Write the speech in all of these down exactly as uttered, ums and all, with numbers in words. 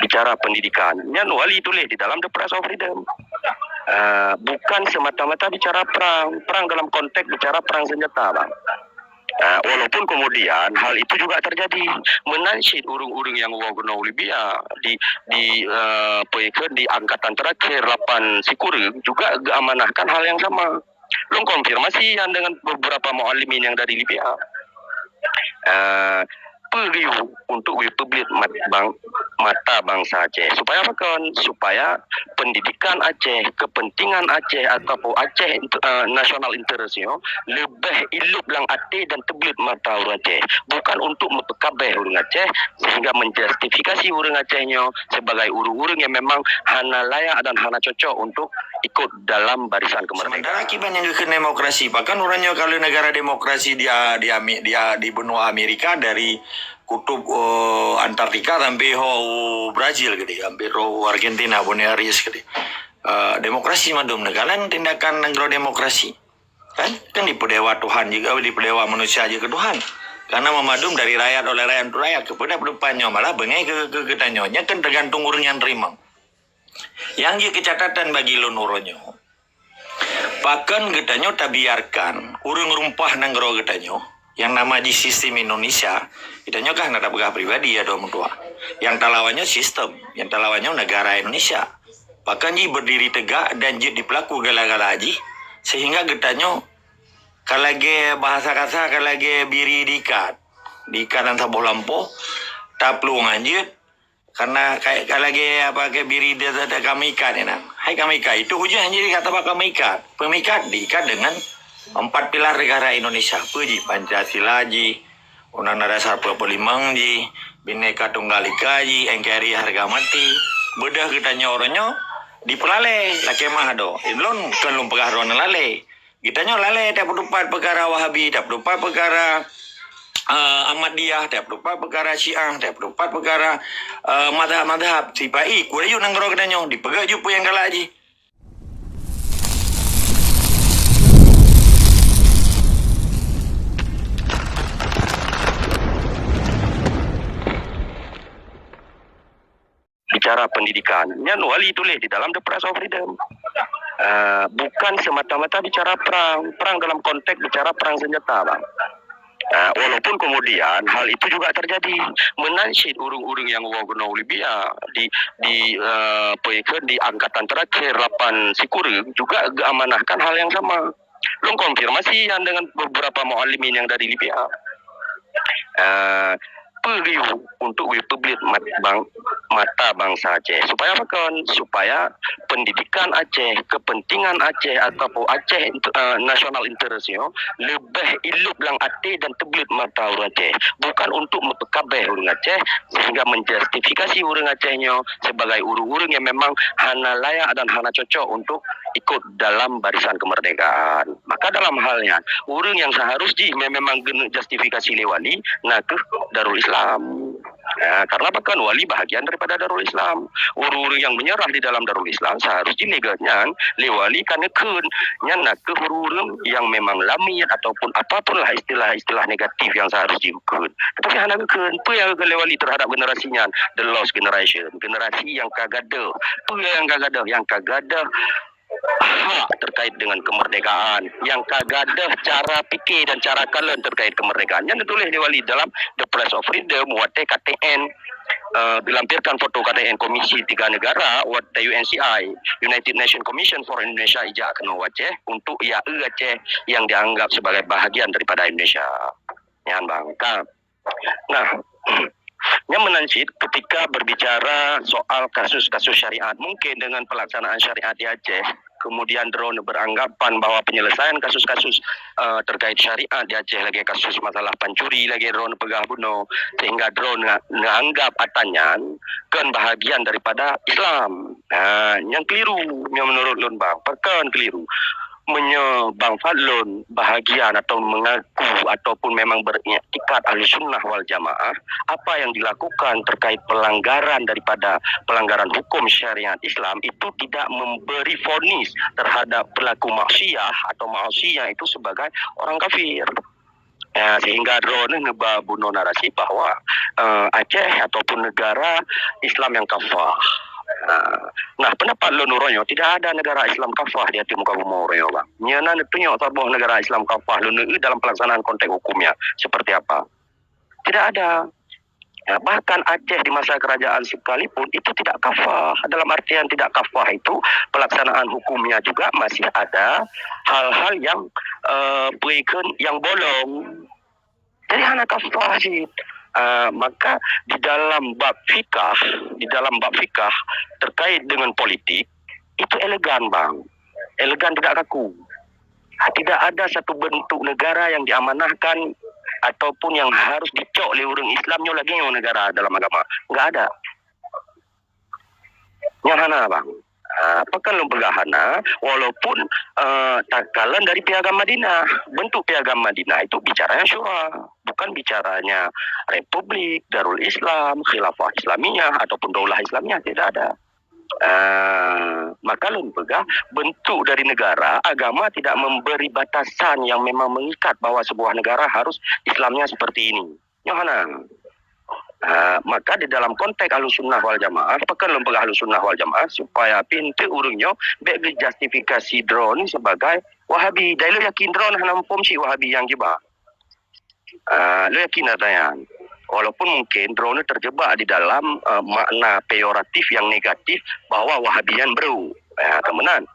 bicara pendidikan. Nyan Wali tuléh di dalam The Price of Freedom. Uh, bukan semata-mata bicara perang, perang dalam konteks bicara perang senjata, bang. Uh, walaupun kemudian hal itu juga terjadi, meunan cit ureuëng-ureuëng nyang woe keunoe u Libya di di uh, apa ya, di angkatan terakhir lapan sikureueng juga geuamanahkan hal yang sama. Lôn konfirmasi nyan dengan beberapa muallimin yang dari Libya. Uh, peue geuyue untuk geuyue peublit mat, bang, mata bansa Aceh. Supaya apa kon? Supaya pendidikan Aceh, kepentingan Aceh ataupun Aceh uh, national interest nyoe leubeh ilop lam até dan teublit mata ureuëng Aceh. Bukan untuk meupekabeh ureuëng Aceh sehingga menjustifikasi ureuëng Aceh nyoe sebagai ureuëng-ureuëng yang memang hana layak dan hana cocok untuk ikut dalam barisan kemerdekaan. Sementara akibat yang kekeh demokrasi, bahkan orang nyoe kalau negara demokrasi dia di, di, di benua Amerika dari kutub uh, Antartika sampai ho Brazil ke dia, sampai ho Argentina, Buenos Aires ke dia. Uh, demokrasi mandum negara tindakan negara demokrasi. Kan? Kan dipeudewa Tuhan juga, dipeudewa manusia juga ke Tuhan. Karena memadum dari rakyat oleh rakyat untuk rakyat. Kepada penumpang nyoe malah bengai ke, ke, ke tanyoe. Nya kan tergantung orang yang terima. Yang jeuet keucatatan bagi lôn uroe nyoe, pakon geutanyoe tabiarkan ureuëng rumpah nanggroe geutanyoe yang nama di sistem Indonesia, geutanyoe kah na tapeugah pribadi ya dua meutuah. Yang talawan nyoe sistem, yang talawan nyoe negara Indonesia. Pakon jih berdiri tegak dan jeuet dipelaku gala-gala jih sehingga geutanyoe ka lagée bahasa kasa ka lagée biri diikat, diikat dan saboh lampôh, taplueng hanjeuet, karena kayak lagi apa ke biri dia ada kami ikat ni nah. Hai kami ikat. Itu hujan jadi kata apa kami ikat. Pemikat diikat dengan empat pilar negara Indonesia. Apa ji? Pancasila ji, Undang-Undang Dasar empat puluh lima ji, Bhinneka Tunggal Ika ji, N K R I harga mati. Bedah kita nyoronyo dipelalai laki mah do. Ilon kan lom pegah ron lalai. Geutanyoe lalai tapeutupat peukara Wahabi, tapeutupat peukara uh, Ahmadiyah, tapeutupat peukara Syiah, tapeutupat peukara uh, mazhab-mazhab sipai kurayuk nanggroe geutanyoe dipeugah ju peue nyang galak jih. Bicara pendidikan. Nyan Wali tuléh di dalam The Price of Freedom. Uh, bukan semata-mata bicara perang, perang dalam konteks bicara perang senjata, bang. Uh, walaupun kemudian hal itu juga terjadi. Meunan cit ureuëng-ureuëng nyang woe keunoe u Libya di di uh, apa ya, di angkatan terakhir lapan sikureueng juga geuamanahkan hal yang sama. Lôn konfirmasi nyan dengan beberapa muallimin yang dari Libya. Uh, peue geuyue untuk geuyue peublit mat, bang, mata bansa Aceh. Supaya apa kon? Supaya pendidikan Aceh, kepentingan Aceh ataupun Aceh uh, national interest nyoe leubeh ilop lam até dan teublit mata ureuëng Aceh. Bukan untuk meupekabeh ureuëng Aceh sehingga menjustifikasi ureuëng Aceh nyoe sebagai ureuëng-ureuëng yang memang hana layak dan hana cocok untuk ikut dalam barisan kemerdekaan. Maka dalam hal nyan, ureuëng yang seharus jih memang geuneuk justifikasi lé Wali, na keuh Darul Islam. Nah, karena bahkan Wali bahagian daripada Darul Islam. Ureuëng-ureuëng yang menyerah di dalam Darul Islam seharus jih lé geuh nyan lé Wali ka neukheun nyan na keuh ureuëng-ureuëng yang memang lamiet ataupun apapun lah istilah-istilah negatif yang seharus jih geukheun. Tetapi hana geukheun. Peue yang geukheun lé Wali terhadap generasi nyan? The lost generation. Generasi yang ka gadôh. Peue yang ka gadôh? Yang ka gadôh hak terkait dengan kemerdekaan, yang ka gadôh cara pikir dan cara kalon terkait kemerdekaan. Nyan dituléh lé Wali dalam The Price of Freedom, watée K T N uh, dilampirkan foto K T N Komisi Tiga Negara, watée U N C I, United Nations Commission for Indonesia, ijak keunoe Aceh untuk ya Aceh yang dianggap sebagai bahagian daripada Indonesia. Nyan bang. Ka. Nah, nyan meunan cit ketika berbicara soal kasus-kasus syariat, mungkin dengan pelaksanaan syariat di Aceh, kemudian droeneuh beranggapan bahwa penyelesaian kasus-kasus uh, terkait syariat di Aceh lagi kasus masalah pancuri lagi droeneuh peugah bunoe, sehingga droeneuh nga- nganggap ata nyan kan bahagian daripada Islam. Ha, yang keliru, yang menurut lôn bang, pakon keliru. Meunyoe Bang Fadlon bahagian atau mengaku ataupun memang beriktikad Ahlussunnah wal Jamaah, apa yang dilakukan terkait pelanggaran daripada pelanggaran hukum syariat Islam itu tidak memberi vonis terhadap pelaku maksiat atau maksiat itu sebagai orang kafir. Ah, sehingga droeneuh neuba bunoe narasi bahwa, eh, Aceh ataupun negara Islam nyang kafah. Ah, nah, pendapat lôn uroe nyoe, tidak ada negara Islam kafah di ateueh muka bumoe uroe nyoe, bang. Nyan na neutunyok saboh negara Islam kafah lôn eu dalam pelaksanaan konteks hukumnya seperti apa. Tidak ada. Ya, bahkan Aceh di masa kerajaan sekalipun itu tidak kafah. Dalam artian tidak kafah itu, pelaksanaan hukumnya juga masih ada hal-hal yang, eh, berikan yang bolong. Jadi hana kafah cit. Ah, maka di dalam bab fikah, di dalam bab fikah terkait dengan politik, itu elegan, bang. Elegan, tidak kaku. Ah, tidak ada satu bentuk negara yang diamanahkan ataupun yang harus dicok lé ureuëng Islam nyoe lagée nyoe negara dalam agama. Enggak ada. Nyan hana, bang. Ah, pakon lôn peugah hana, walaupun, eh, takalon dari Piagam Madinah. Bentuk Piagam Madinah itu bicaranya syura, bukan bicaranya republik, Darul Islam, Khilafah Islamiyah ataupun Daulah Islamiyah, tidak ada. Ah, maka lôn peugah, bentuk dari negara, agama tidak memberi batasan yang memang mengikat bahwa sebuah negara harus Islamnya seperti ini. Nyoe hana. Ah, maka di dalam konteks Ahlussunnah wal Jamaah, pakon lôn peugah Ahlussunnah wal Jamaah, supaya pinteue ureuëng nyoe bék geujustifikasi droeneuh sebagai Wahabi. Dan lôn yakin droeneuh hana muphom cit Wahabi nyang kiban. Ah, lôn yakin ata nyan. Walaupun mungkin droeneuh terjebak di dalam, eh, makna peyoratif yang negatif bahwa Wahabi nyan brôk. Ah, ka meunan.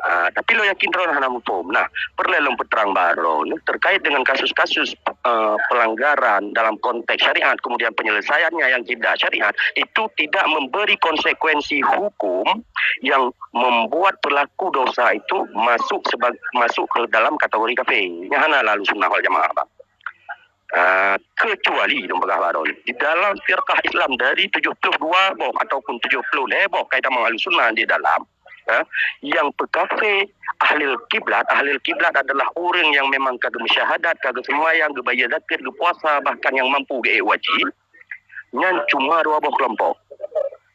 Ah, tapi lôn yakin droeneuh hana muphom. Nah, peureulée lôn peutrang bak droeneuh terkait dengan kasus-kasus, eh, pelanggaran dalam konteks syariat, kemudian penyelesaiannya yang tidak syariat, itu tidak memberi konsekuensi hukum yang membuat pelaku dosa itu masuk sebag-, masuk ke dalam kategori kafir. Nyan hana lé Ahlussunnah wal Jamaah, bang. Ah, kecuali, lôn peugah bak droeneuh, di dalam firqah Islam dari tujuh puluh dua boh ataupun tujuh puluh lhée boh kaidah Ahlussunnah di dalam, ah, yang peukafé ahlil kiblat. Ahlil kiblat adalah ureuëng yang memang ka geumeusyahadat, ka geuseumayang, geubayeue zakeuet, geupuasa, bahkan yang mampu geuék wajib. Nyan cuma dua boh kelompok.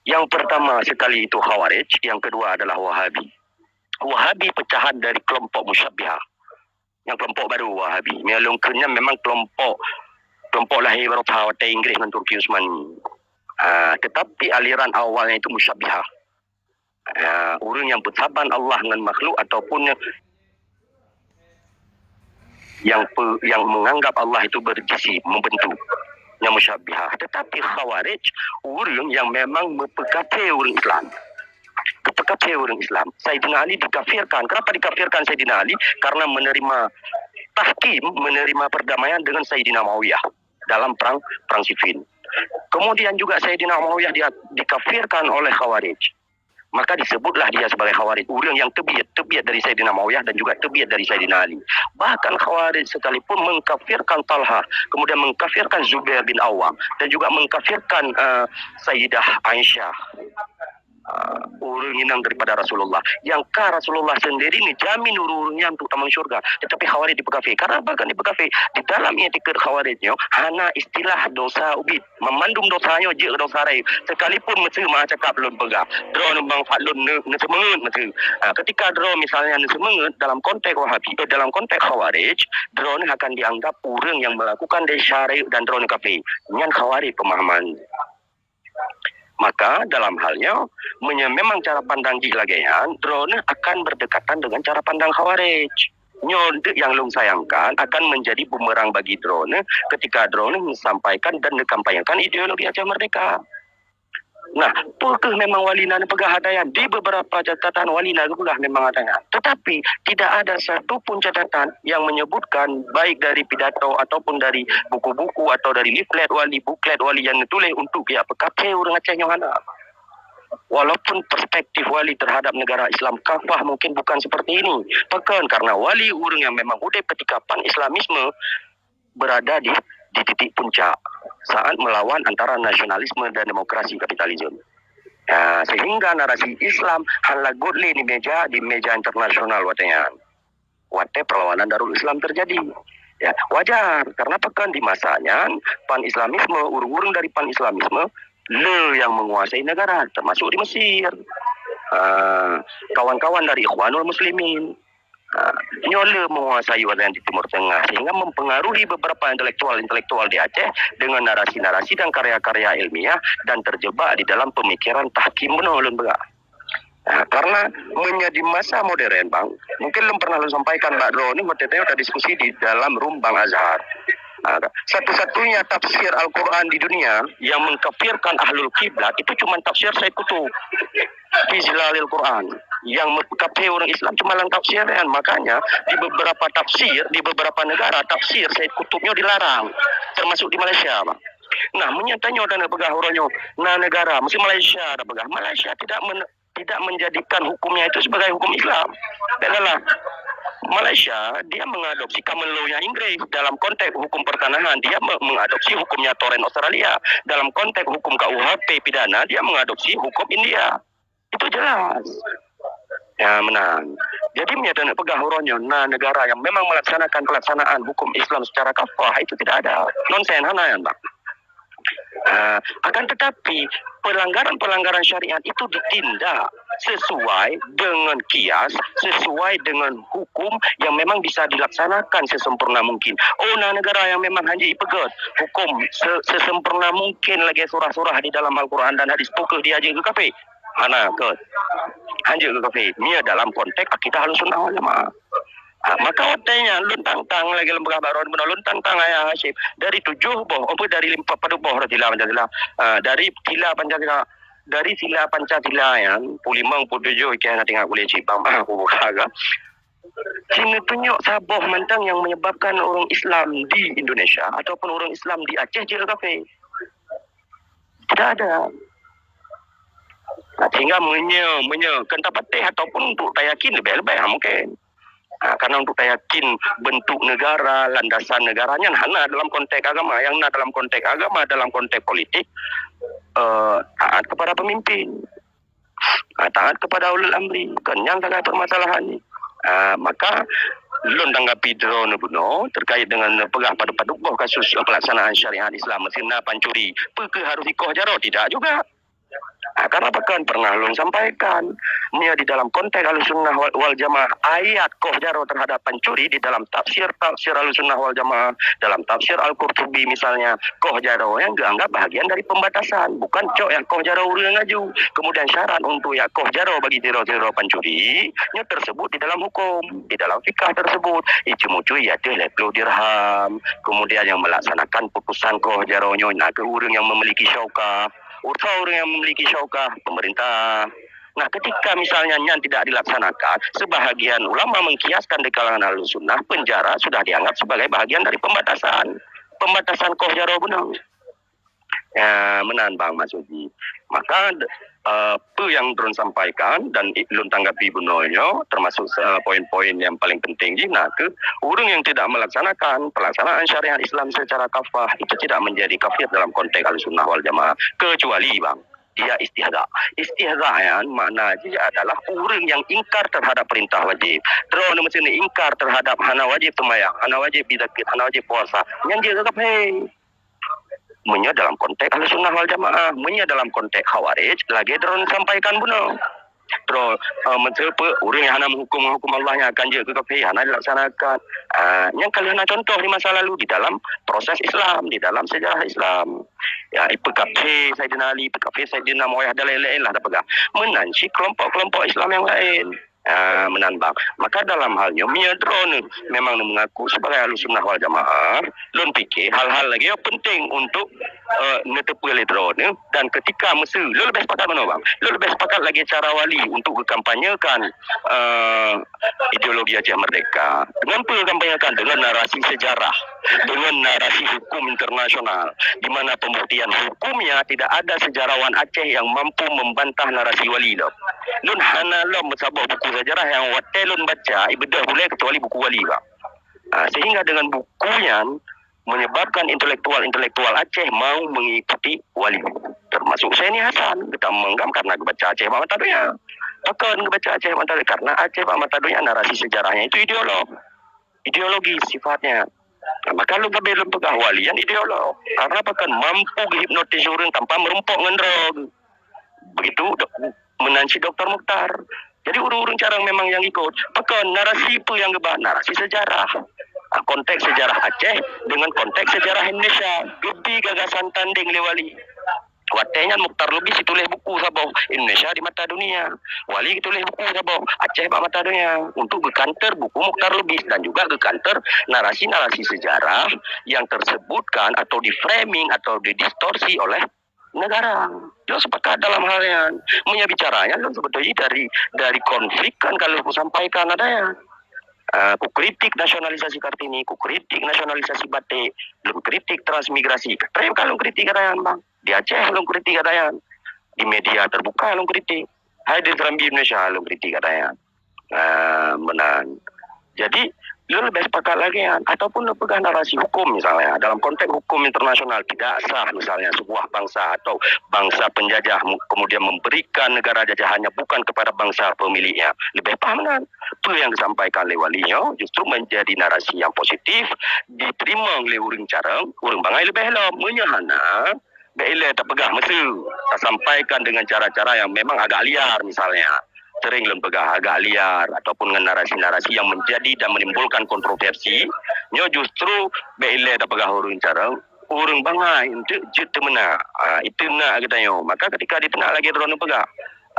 Yang pertama sekali itu Khawarij, yang kedua adalah Wahabi. Wahabi pecahan dari kelompok Musyabbihah. Nyang kelompok baru Wahabi. Meunyoe lôn kheun nyan memang kelompok, kelompok lahé baroe that watée Inggréh ngon Turki Utsmani. Ah, tetapi aliran awalnya itu Musyabbihah. Ah, ureuëng nyang peusaban Allah ngon makhluk ataupun nyang, nyang pe-, nyang menganggap Allah itu berjisim, membentuk. Nyang Musyabbihah. Tetapi Khawarij, ureuëng nyang memang meupeukafé ureuëng Islam. Geupeukafé ureuëng Islam. Saidina Ali dikafirkan. Kenapa dikafirkan Saidina Ali? Karena menerima tahkim, menerima perdamaian dengan Saidina Muawiyah dalam perang, perang Siffin. Kemudian juga Saidina Muawiyah dia dikafirkan oleh Khawarij. Maka disebutlah dia sebagai Khawarij, ureuëng nyang teubiet, teubiet dari Saidina Muawiyah dan juga teubiet dari Saidina Ali. Bahkan Khawarij sekalipun mengkafirkan Talha, kemudian mengkafirkan Zubair bin Awam dan juga mengkafirkan, eh, Sayyidah Aisyah. Ah, ureuëng inong daripada Rasulullah. Nyang ka Rasulullah sendiri neujamin ureuëng-ureuëng nyan untuk tamong syurga. Tetapi Khawarij dipeukafé. Karena apa kan dipeukafé? Di dalam iktikad Khawarij nyoe, hana istilah dosa ubit. Memandum dosa nyoe jeuet dosa rayeuk. Sekalipun meuseu meuah cakap lôn peugah. Droeneuh bang Fadlun neu-, neuseumeungeut meuseu. Ah, ketika droeneuh misalnya neuseumeungeut dalam konteks Wahabi, eh, dalam konteks Khawarij, droeneuh akan dianggap ureuëng yang melakukan dosa rayeuk dan droeneuh kafé. Nyan Khawarij pemahaman. Maka dalam hal nyoe, meunyoe memang cara pandang jih lagée nyan, droeneuh akan berdekatan dengan cara pandang Khawarij. Nyoe deuk nyang lôn sayangkan akan menjadi bumerang bagi droeneuh ketika droeneuh menyampaikan dan dikampanyekan ideologi Aceh Merdeka. Nah, peu kheueh memang wali na neupeugah ata nyan? Di beberapa catatan wali na geupeugah memang ata nyan. Tetapi tidak ada satu pun catatan yang menyebutkan baik dari pidato ataupun dari buku-buku atau dari leaflet wali, buklet wali yang ditulis untuk pihak peukafé ureuëng Aceh nyoe hana. Walaupun perspektif wali terhadap negara Islam kafah mungkin bukan seperti ini. Pakon? Karena wali ureuëng yang memang udeb ketika pan-Islamisme berada di, di titik puncak saat melawan antara nasionalisme dan demokrasi kapitalisme. Nah, sehingga narasi Islam hana lagot lé di meja, di meja internasional watée nyan. Watée perlawanan Darul Islam terjadi. Ya, wajar. Karena pakon? Di masa nyan, pan-Islamisme, ureuëng-ureuëng dari pan-Islamisme, le yang menguasai negara, termasuk di Mesir. Ah, kawan-kawan dari Ikhwanul Muslimin, Ha, nyoe le menguasai wilayah di Timur Tengah sehingga mempengaruhi beberapa intelektual-intelektual di Aceh dengan narasi-narasi dan karya-karya ilmiah dan terjebak di dalam pemikiran tahkim bunoe lôn peugah. Ha, karena meunyoe di masa modern, bang, mungkin lôn pernah lôn sampaikan bak droeneuh, waktu itu kita diskusi di dalam room Bang Azhar. Ha, satu-satunya tafsir Al-Quran di dunia yang mengkafirkan ahlul kiblat itu cuma tafsir Said Qutb, fi Zilalil Quran. Yang mengkafir orang Islam cuma dalam tafsir kan. Makanya di beberapa tafsir, di beberapa negara, tafsir Said Qutb nyoe dilarang, termasuk di Malaysia, bang. Nah, meunyoe tanyoe dan peugah uroe nyoe, na negara, mesti Malaysia dah peugah. Malaysia tidak men- tidak menjadikan hukumnya itu sebagai hukum Islam. Adalah Malaysia, dia mengadopsi common law-nya Inggris dalam konteks hukum pertanahan, dia me- mengadopsi hukumnya Torrens Australia, dalam konteks hukum K U H P pidana, dia mengadopsi hukum India. Itu jelas. Ya, menang. Jadi, meunyoe tanyoe peugah uroe nyoe na negara yang memang melaksanakan pelaksanaan hukum Islam secara kafah, itu tidak ada. Nonsen, hana nyan, bang. Ha, akan tetapi, pelanggaran-pelanggaran syariat itu ditindak sesuai dengan kias, sesuai dengan hukum yang memang bisa dilaksanakan sesempurna mungkin. Oh, na negara yang memang hanjeuet ipeugét hukum se- sesempurna mungkin lagée surah-surah di dalam Al-Quran dan hadis, peu kheueh dia jeuet keu kafé? Hana, keu hanjeuet keu kafé. Meunyoe dalam konteks akidah Ahlussunnah wal Jamaah. Ha, maka watée nyan lôn tantang lagée lôn peugah bak droeneuh, lôn tantang Ayah Hasyim dari tujoh boh, apa, dari limpa padub boh sila Pancasila. Ha, dari sila Pancasila, dari sila Pancasila nyan, peulimong, peutujoh, ikan hana tinggai kulit cibang, aku buka ke. Sini tunjuk saboh mantong yang menyebabkan orang Islam di Indonesia ataupun orang Islam di Aceh jeuet kafé. Tidak ada. Nah, sehingga meunyoe, meunyoe kan tapatéh ataupun untuk tayakin lebih-lebih, ha, mungkin. Ha, karena untuk tayakin bentuk negara, landasan negara nyan hana dalam konteks agama. Yang na dalam konteks agama, dalam konteks politik, eh, taat kepada pemimpin. Ha, taat kepada ulul amri. Kon nyan sagai permasalahan ni. Ha, maka lôn tanggapi droeneuh bunoe terkait dengan peugah padub-padub boh kasus, eh, pelaksanaan syariat Islam, meuseu na pancuri, peu kheueh harus ikoh jaroe? Tidak juga. Ha, karena bahkan pernah lôn sampaikan, meunyoe di dalam konteks Ahlussunnah wal, wal Jamaah, ayat koh jaroe terhadap pancuri di dalam tafsir-tafsir Ahlussunnah wal Jamaah, dalam tafsir Al-Qurtubi misalnya, koh jaroe nyan geuanggap bahagian dari pembatasan, bukan cok nyang koh jaroe ureuëng laju. Kemudian syarat untuk nyang koh jaroe bagi sidroe-sidroe pancuri, nyoe tersebut di dalam hukum, di dalam fikah tersebut, icumucui ateueh lhée ploh dirham. Kemudian yang melaksanakan putusan koh jaroe nyoe na kheueh ureuëng yang memiliki syaukah. Ureuëng yang memiliki syaukah, pemerintah. Nah, ketika misalnya nyan tidak dilaksanakan, sebahagian ulama mengkiaskan di kalangan Ahlussunnah, penjara sudah dianggap sebagai bahagian dari pembatasan. Pembatasan koh jaroe bunoe. Ya, meunan bang maksud jih. Maka, eh, peu nyang droeneuh sampaikan dan i- lôn tanggapi bunoe nyoe, termasuk, eh, poin-poin yang paling penting jih, na kheueh ureuëng yang tidak melaksanakan pelaksanaan syariat Islam secara kafah itu tidak menjadi kafir dalam konteks Ahlussunnah wal Jamaah, kecuali, bang, dia istihza. Istihza nyan makna jih adalah ureuëng yang ingkar terhadap perintah wajib. Droeneuh meusti ingkar terhadap hana wajib seumayang, hana wajib bizakeuet, hana wajib puasa. Nyan jeuet keu kafé. Meunyoe dalam konteks Ahlussunnah wal Jamaah, meunyoe dalam konteks Khawarij, lagée droeneuh sampaikan bunoe. Droe, eh, meuseu peu ureuëng nyang hana meuhukum ngon hukum Allah nyan akan jeuet keu kafé, hana dilaksanakan. Ah, nyan ka lheueh na contoh di masa lalu di dalam proses Islam, di dalam sejarah Islam. Ya, ipeukafé Saidina Ali, ipeukafé Saidina Muawiyah dan lain-lain lah tapeugah. Meunan cit kelompok-kelompok Islam yang lain. Ah, meunan bang. Maka dalam hal nyoe, meunyoe droeneuh memang mengaku sebagai Ahlussunnah wal Jamaah, lôn pike hal-hal lagée nyoe penting untuk, eh, neuteupeue lé droeneuh. Dan ketika meuseu, lôn leubeh sepakat meunoe bang, lôn leubeh sepakat lagée cara Wali untuk geukampanyekan, eh, ideologi Aceh Merdeka. Dengan peu geukampanyekan? Dengan narasi sejarah, dengan narasi hukum internasional, di mana pembuktian hukumnya tidak ada sejarawan Aceh yang mampu membantah narasi Wali lom. Lôn hana lom saboh buku sejarah nyang watée lôn baca, ibeudôh ulée kecuali buku Wali bang. Ah, sehingga dengan buku nyan menyebabkan intelektual-intelektual Aceh mau mengikuti Wali. Termasuk Saini Hasan, geutamong gam karena geubaca Aceh bak mata donya. Pakon geubaca Aceh bak mata donya? Karena Aceh bak mata donya narasi sejarahnya itu ideolog. Ideologis sifatnya. Nah, maka lôn sabe lôn peugah Wali nyan ideolog. Karena pakon mampu geuhipnotis ureuëng tanpa meurumpok ngon droe. Begitu dok-, meunan cit Doktor Mukhtar. Jadi ureuëng-ureuëng carông memang nyang ikot. Pakon narasi peue nyang geuba? Narasi sejarah. Ah, konteks sejarah Aceh dengan konteks sejarah Indonesia. Geubi gagasan tanding lé Wali. Watée nyan Mukhtar Lubis tuléh buku saboh, Indonesia di Mata Dunia. Wali tuléh buku saboh, Aceh bak Mata Dunia, untuk geukanter buku Mukhtar Lubis dan juga geukanter narasi-narasi sejarah yang tersebutkan atau di-framing atau didistorsi oleh negara. Lôn sepakat dalam hal nyan. Meunyoe bicara nyan, lôn sebetulnya dari, dari konflik kan kalau kusampaikan ada ya. Uh, kukritik nasionalisasi Kartini, kukritik nasionalisasi batik, lôn kritik transmigrasi. Tapi kalau kritik ada yang bang, di Aceh lôn kritik ada yang, di media terbuka lôn kritik. Hai di Serambi Indonesia lôn kritik ada yang. Uh, menang. Jadi, lôn lebih sepakat lagi kan. Ataupun lôn peugah narasi hukum misalnya. Dalam konteks hukum internasional tidak sah misalnya sebuah bangsa atau bangsa penjajah mu-, kemudian memberikan negara jajahannya bukan kepada bangsa pemiliknya. Lebih paham kan? Peue nyang disampaikan lé Wali nyoe justru menjadi narasi yang positif, diterima lé ureuëng carông, ureuëng bangai lebih lom. Meunyoe hana, bék ilée tapeugah meuseu, tasampaikan dengan cara-cara yang memang agak liar misalnya. Sering lôn peugah agak liar ataupun dengan narasi-narasi yang menjadi dan menimbulkan kontroversi. Nyoe justru bék ilée tapeugah ureuëng carông, ureuëng bangai untuk jeuet teumeunak. Ah, itu nak geutanyoe. Maka ketika diteunak lagi droeneuh peugah,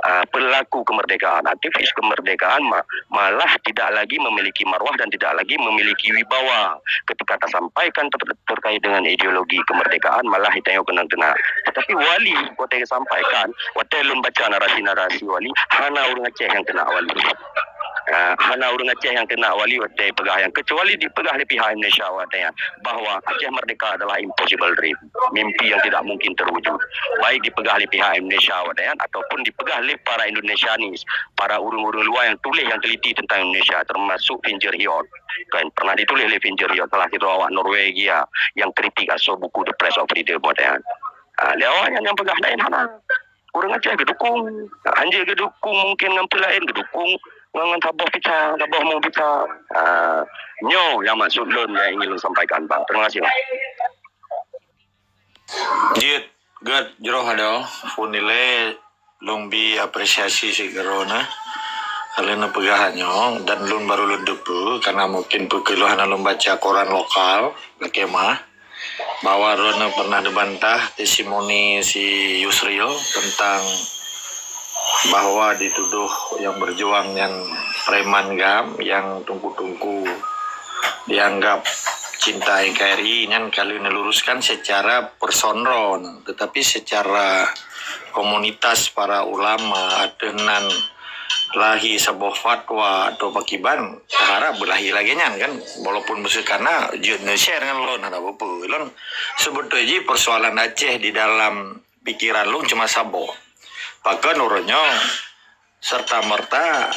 ah, pelaku kemerdekaan, aktivis kemerdekaan ma-, malah tidak lagi memiliki marwah dan tidak lagi memiliki wibawa. Ketika tasampaikan ter-, terkait dengan ideologi kemerdekaan, malah geutanyoe keunong teunak. Tetapi Wali, watée geusampaikan, watée lôn baca narasi-narasi Wali, hana ureuëng Aceh nyang teunak Wali. Ah, hana ureuëng Aceh nyang teunak Wali watée peugah nyan, kecuali dipeugah lé pihak Indonesia watée nyan bahwa Aceh merdeka adalah impossible dream, mimpi yang tidak mungkin terwujud. Baik dipeugah lé pihak Indonesia watée nyan ataupun dipeugah lé para Indonesianis, para ureuëng-ureuëng luar yang tulis, yang teliti tentang Indonesia, termasuk Finjer Hiot. Kan pernah ditulis lé Finjer Hiot, salah satu awak Norwegia yang kritik asoe buku The Price of Freedom watée nyan. Ah, lé awak nyan nyang peugah laén hana. Ureuëng Aceh geudukung. Hanjeuet geudukung mungkin ngon peue laén, geudukung ngon, ngon saboh pita, saboh mu pita. Ah, nyoe nyang maksud lôn nyang ingin lôn sampaikan, bang. Terima kasih, bang. Jeuet, gét jroh adoe, phôn ilée lôn bi apresiasi sigoe droeneuh. Ka lheueh neupeugah nyoe dan lôn barô lôn teupeue, karena mungkin peu kheueh lôn hana lôn baca koran lokal, lakée mah. Bahwa droeneuh pernah neubantah testimoni si Yusril tentang bahwa dituduh nyang berjuang nyan preman GAM, nyang teungku-teungku dianggap cinta N K R I nyan ka lheueh neuluruskan secara personal, tetapi secara komunitas para ulama ateueh nan lahé saboh fatwa atau pakiban, taharap beulahé lagée nyan kan, walaupun meuseuh kana jeuet neu-share ngon lôn hana peue-peue. Lôn sebetulnya jih persoalan Aceh di dalam pikiran lôn cuma saboh. Pakon uroe nyoe serta merta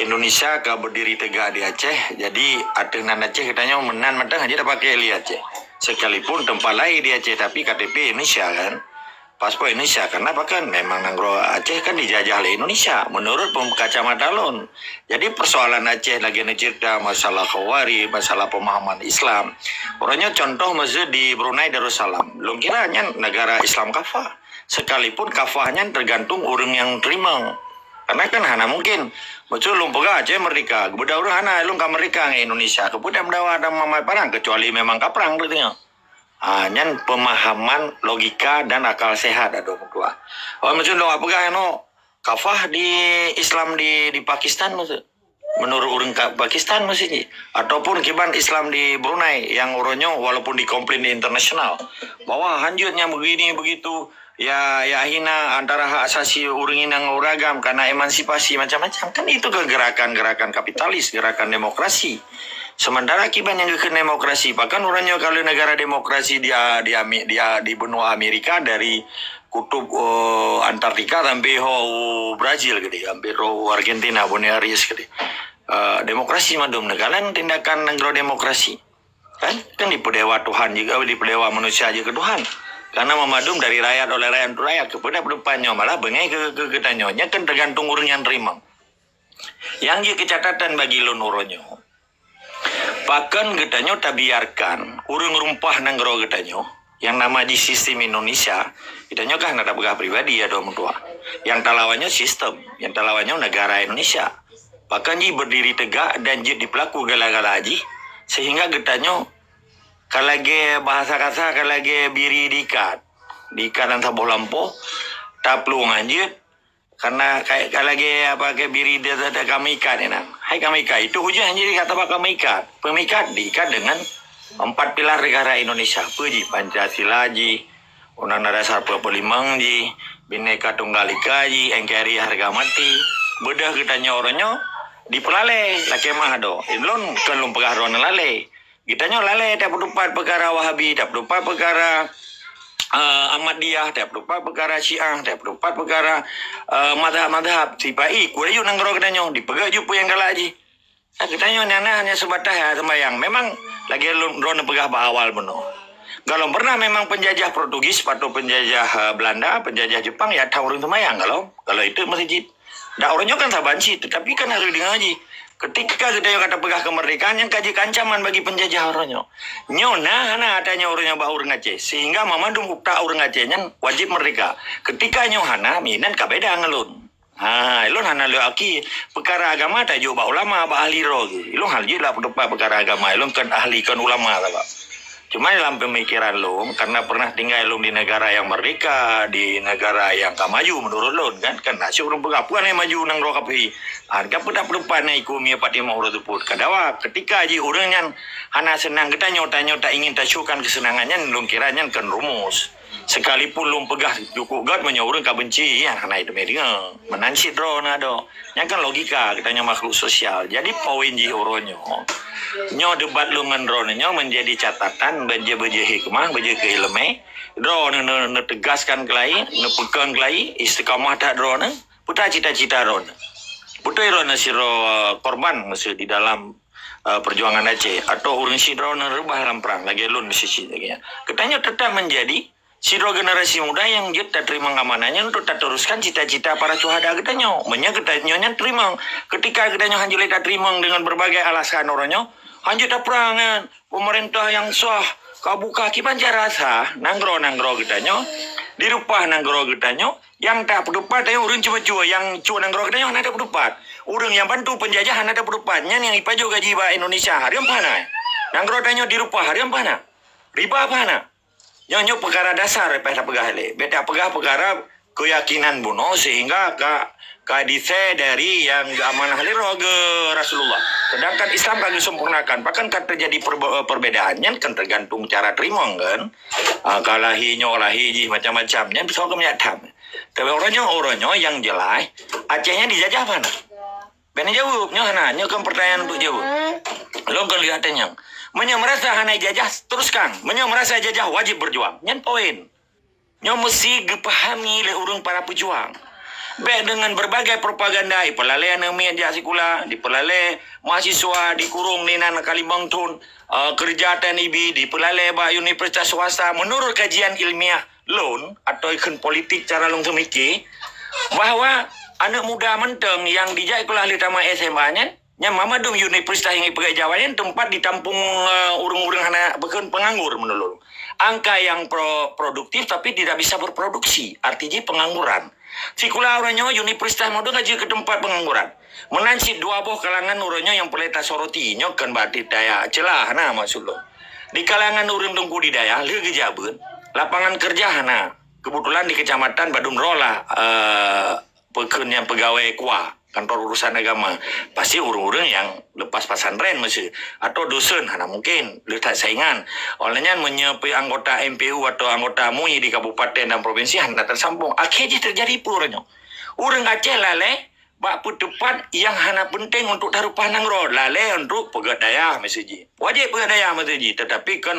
Indonesia ka berdiri tegak di Aceh, jadi ateueh nan Aceh geutanyoe meunan mantong hana tapakée lé Aceh. Sekalipun teumpat lahé di Aceh tapi K T P Indonesia kan. Paspor Indonesia, karena apa kan? Memang nanggroe Aceh kan dijajah lé Indonesia, menurut pem-, kacamata lôn. Jadi, persoalan Aceh lagée neucerita masalah Khawarij, masalah pemahaman Islam. Uroe nyoe contoh meuseuh di Brunei Darussalam. Lôn kira nyan negara Islam kafah. Sekalipun kafah nyan tergantung ureuëng nyang teurimong. Karena kan hana mungkin. Meuseuh lôn peugah Aceh merdeka, geubeudôh ureuëng hana, lôn ka merdeka ngon Indonesia. Keupeue meudawa dan mamae parang, kecuali memang ka prang, katanya. Ha, nyan pemahaman logika dan akal sehat adoe meutuah. Oh, meuseuh lôn peugah nyoe, kafah di Islam di, di Pakistan meuseuh. Menurut ureuëng ka-, Pakistan meuseuh jih. Ataupun kiban Islam di Brunei yang uroe nyoe walaupun dikomplain di internasional bahwa hanjeuet nyang begini begitu, ya, ya hina antara hak asasi ureuëng inong ureuëng agam karena emansipasi macam-macam. Kan itu ke gerakan-gerakan kapitalis, gerakan demokrasi. Sementara kiban nyang geukheun demokrasi, bahkan uroe nyoe kalau negara demokrasi di, di, Ami-, di, di benua Amerika dari kutub, eh, Antartika sampai ho u Brazil geude, sampai ho u Argentina, Buenos Aires geude. Eh, demokrasi mandum negara tindakan negara demokrasi. Kan? Kan dipeudewa Tuhan juga, dipeudewa manusia juga Tuhan. Karena memadum dari rakyat oleh rakyat untuk rakyat. Kepada depan nyoe malah bengai ke, ke, ke tanyoe. Nya kan tergantung ureuëng nyang terima. Yang jadi catatan bagi lôn uroe nyoe. Pakon geutanyoe tabiarkan ureuëng rumpah nanggroe geutanyoe Nyang nama jih sistem Indonesia, geutanyoe kan hana tapeugah pribadi ya dua meutuah. Nyang talawan nyoe sistem, nyang talawan nyoe negara Indonesia. Bahkan jih berdiri tegak dan jeuet dipelaku gala-gala jih, sehingga geutanyoe ka lagée bahasa kasa, ka lagée biri diikat. Diikat lam saboh lampôh, taplueng jeuet, karena ka, ka lagée apa ke biri dia, dia, dia kami ikat ni nah. Hai kami ikat, itu hujah jadi kata apa kami ikat. Pemikat diikat dengan empat pilar negara Indonesia. Apa jih? Pancasila jih, Undang-Undang Dasar empat puluh lima jih, Bhinneka Tunggal Ika jih, N K R I harga mati. Beudah geutanyoe uroe nyoe dipeulalée, lakée mah do. Lôn kon lôn peugah droeneuh lalée. Geutanyoe lalée tapeutupat peukara Wahabi, tapeutupat peukara, eh, Ahmadiyah, tapeutupat peukara Syiah, tapeutupat peukara, eh, mazhab-mazhab. Sipai, kue yue nanggroe geutanyoe, dipeugah jih peue nyang galak jih. Nah, geutanyoe nyan hanya seubatas, ya, sembahyang. Memang lagée lôn, droeneuh peugah bak awal bunoe. Galom pernah memang penjajah Portugis atau penjajah, eh, Belanda, penjajah Jepang, ya, that ureuëng sembahyang galom. Galom itu masjid. Dak uroe nyoe kan saban cit, tetapi kan harus deungoe jih. Ketika geutanyoe ka tapeugah kemerdekaan, nyan ka jeuet keu ancaman bagi penjajah uroe nyoe. Nyoe na hana ata nyoe uroe nyoe bak ureuëng Aceh, sehingga mamandum utak ureuëng Aceh nyan wajib merdeka. Ketika nyoe hana, minan ka beda ngon lôn. Ha, lôn hana lôn aki peukara agama tajok bak ulama, bak ahli roh geuh. Lôn hana jeuet lah peuteupat peukara agama, lôn kon ahli, kon ulama saban. Cuma dalam pemikiran lôn, karena pernah tinggai lôn di negara yang merdeka, di negara yang ka maju menurut lôn, kan? Kan na syok lôn peugah, "Peue hana maju nanggroe kaphé? Ah, ka peue tapeuteupat na iku mie pat limong uroe teupot?" Ka dawa, ketika jih ureuëng nyan hana seunang geutanyoe, tanyoe tak ingin tasyukan kesenangan nyan, lôn kira nyan kon rumus. Sekalipun lôn peugah cukup gét, meunyoe ureuëng ka benci, ya, hana teumé deungoe. Meunan cit droeneuh adoe. Nyan kan logika geutanyoe makhluk sosial. Jadi poin jih uroe nyoe, nyoe debat lôn ngon droeneuh nyoe menjadi catatan, beujeuet-beujeuet hikmah, beujeuet keu ileumé. Droeneuh neu-, neutegaskan keulai, neupeukong keulai, istiqamah that droeneuh, peue that cita-cita droeneuh. Beutôi droeneuh sidroe korban meuseu di dalam, eh, perjuangan Aceh, atau ureuëng sidroe neureubah lam prang lagée lôn meuseu cit lagée nyan. Geutanyoe tetap menjadi sidroe generasi muda nyang jeuet tateurimong amanah nyan untuk tateruskan cita-cita para syuhada geutanyoe. Meunyoe geutanyoe nyan teurimong, ketika geutanyoe hanjeuet lé tateurimong dengan berbagai alasan uroe nyoe, hanjeuet taprang ngon pemerintah nyang sah, ka buka kiban cara sah nanggroe-nanggroe geutanyoe, direupah nanggroe geutanyoe, nyang tapeuteupat tanyoe ureuëng ceumeucue, nyang cue nanggroe geutanyoe hana tapeuteupat. Ureuëng nyang bantu penjajah hana tapeuteupat. Nyan nyang ipajoh gaji bak Indonesia, hareuem peue hana? Nanggroe tanyoe direupah, hareuem peue hana? Riba peue hana? Nyoe, nyoe peukara dasar, payah tapeugah lé. Bék tapeugah peukara keuyakinan bunoe sehingga ka, ka disé dari nyang geuamanah lé roh geuh Rasulullah. Sedangkan Islam ka geusempurnakan, bahkan ka teujadi perbe-, perbedaan. Nyan kan tergantung cara teurimong kan. Ah, ka lahé nyoe, lahé jih macam-macam. Nyan soe keumeunyak tham. Tapi uroe nyoe, uroe nyoe nyang jeulaih, Aceh nyan dijajah peue hana? Bék neujaweueb, nyoe hana, nyoe kon pertanyaan untuk jaweueb. Lôn kon lheueh tanyong. Meunyoe meurasa hana ijajah, teruskan. Meunyoe meurasa ijajah, wajéb berjuang. Nyan poin. Nyoe meusti geupahami lé ureuëng para peujuang. Bék deungon berbagai propaganda, ipeulalée aneuk miet jak sikula, dipeulalée mahasiswa dikurong di nan ka limong thon, eh, keureuja T N I B, dipeulalée bak universitas swasta. Menurut kajian ilmiah, lôn, atau ikheun politik cara lôn seumike, bahwa aneuk muda mantong nyang dijak sikula lheueh tamat S M A nyan, nyang mamandum universitas nyang ipeugét Jawa nyan teumpat ditampung, eh, ureuëng-ureuëng hana bukon penganggur menurut lôn. Angka yang pro-, produktif tapi tidak bisa berproduksi, arti jih pengangguran. Sikula uroe nyoe universitas mandum ka jeuet keu teumpat pengangguran. Meunan cit dua boh kalangan uroe nyoe nyang peureulée tasoroti, nyoe kon berarti taya celah na maksud lôn. Di kalangan ureuëng teungku di dayah, lheueh geujak beuet, lapangan keureuja hana. Keubeutulan di keucamatan bandum droe lah, eh, peukheun nyang peugawée KUA, kantor urusan agama. Pasti ureuëng-ureuëng nyang lepas pesantren meuseu, atau dosen hana mungkin, leueh that saingan. Oleh nyan meunyoe pih anggota M P U atau anggota MUI di kabupaten dan provinsi hana tersambung. Akhé jih teujadi peue uroe nyoe? Ureuëng Aceh lalée bak peuteupat nyang hana peunteng untuk tareupah nanggroe, lalée untuk peugét dayah meuseu jih. Wajéb peugét dayah meuseu jih, teutapi kan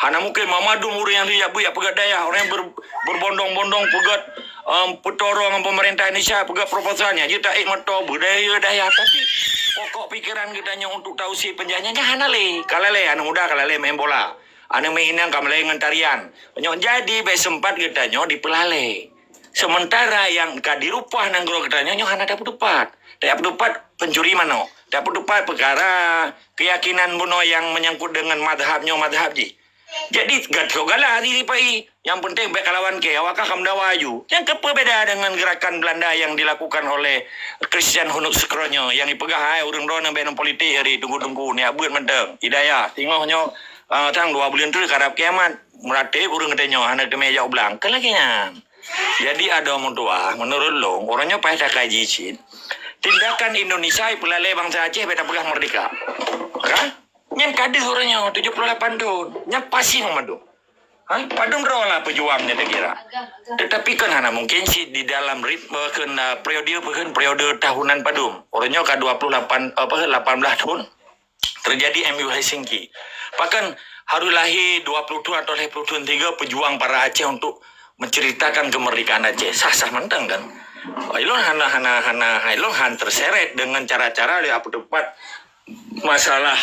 hana mungkin mamandum ureuëng nyang jak beuet peugét dayah, ureuëng ber-, berbondong-bondong peugét, em, peutoro ngon pemerintah Indonesia, peugét proposal nyan jeuet taék moto beudayah dayah. Tapi pokok pikeran geutanyoe untuk tausé peunjajah nyan hana lé. Ka lalée, aneuk muda ka lalée main bola. Aneuk miet inong ka lalée ngon tarian. Nyoe jadi bék seumpat geutanyoe dipeulalée. Seumeuntara nyang ka direupah nanggroe geutanyoe nyoe hana tapeuteupat. Tapeuteupat pencuri manok. Tapeuteupat peukara keuyakinan bunoe nyang meunyangkut deungon mazhab nyoe mazhab jih. Jadi, gat kok galak hari pai. Yang penting bèk kalawan kèe, awak kah ka meudawa aju. Nyang keupeue beda dengan gerakan Belanda yang dilakukan oleh Christian Heinrich Schroeder nyoe, yang jipeugah hai ureueng droeneuh bèk ngon politik hari teungku-teungku, nyak beuet mantong. Hidayah, singoh nyoe, ah, sang dua buleuen treuk karab kiamat. Meuratéb ureueng geutanyoe hana teumé jak u blang. Kan lagèe nyan. Jadi adoe meutuah, menurut lôn, uroe nyoe payah takaji cit. Tindakan Indonesia peulalé bansa Aceh bèk tapeugah merdeka. Kan? Nyan ka deuh uroe nyoe, tujuh puluh lapan thon. Nyan pasti mandum. Ha? Padum droe lah peujuang nyan takira. Tetapi kan hana mungkin cit di dalam ritme kheun, ah, periode, kheun periode tahunan padum. Uroe nyoe ka dua puluh lapan, apa, lapan belas thon. Terjadi M U Helsinki. Bahkan harôh lahé dua puluh thon atau lhèe puluh thon tiga pejuang para Aceh untuk menceritakan kemerdekaan Aceh. Sah-sah mantong kan? Ilôn hana, hana, hana, ilôn han terseret dengan cara-cara lé apa tepat masalah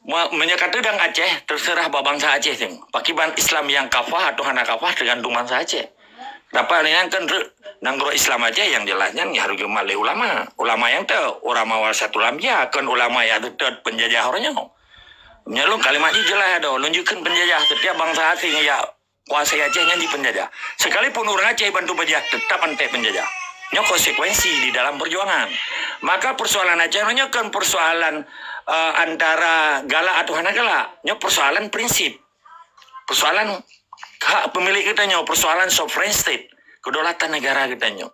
ma-, meunyoe ka teudong Aceh, terserah bak bansa Aceh teuh. Pakiban Islam nyang kafah atau hana kafah tergantung bansa Aceh. Dapat nyan kan re-, nanggroe Islam Aceh nyang jelas nyan harus geumat lé ulama. Ulama nyang teu, ulama warasatul anbiya, kon ulama nyang teutôt penjajah uroe nyoe. Nyoe lôn kalimat jih jelas adoe, lôn jeuet kheun penjajah, setiap bansa asing nyang kuasai Aceh nyan jipeunjajah. Sekalipun ureueng Aceh bantu peujajah, tetap antek penjajah. Nyoe konsekuensi di dalam perjuangan. Maka persoalan Aceh nyoe kon persoalan, eh, antara galak atau hana galak. Nyoe persoalan prinsip. Persoalan hak pemilik geutanyoe, persoalan sovereign state, kedaulatan negara geutanyoe.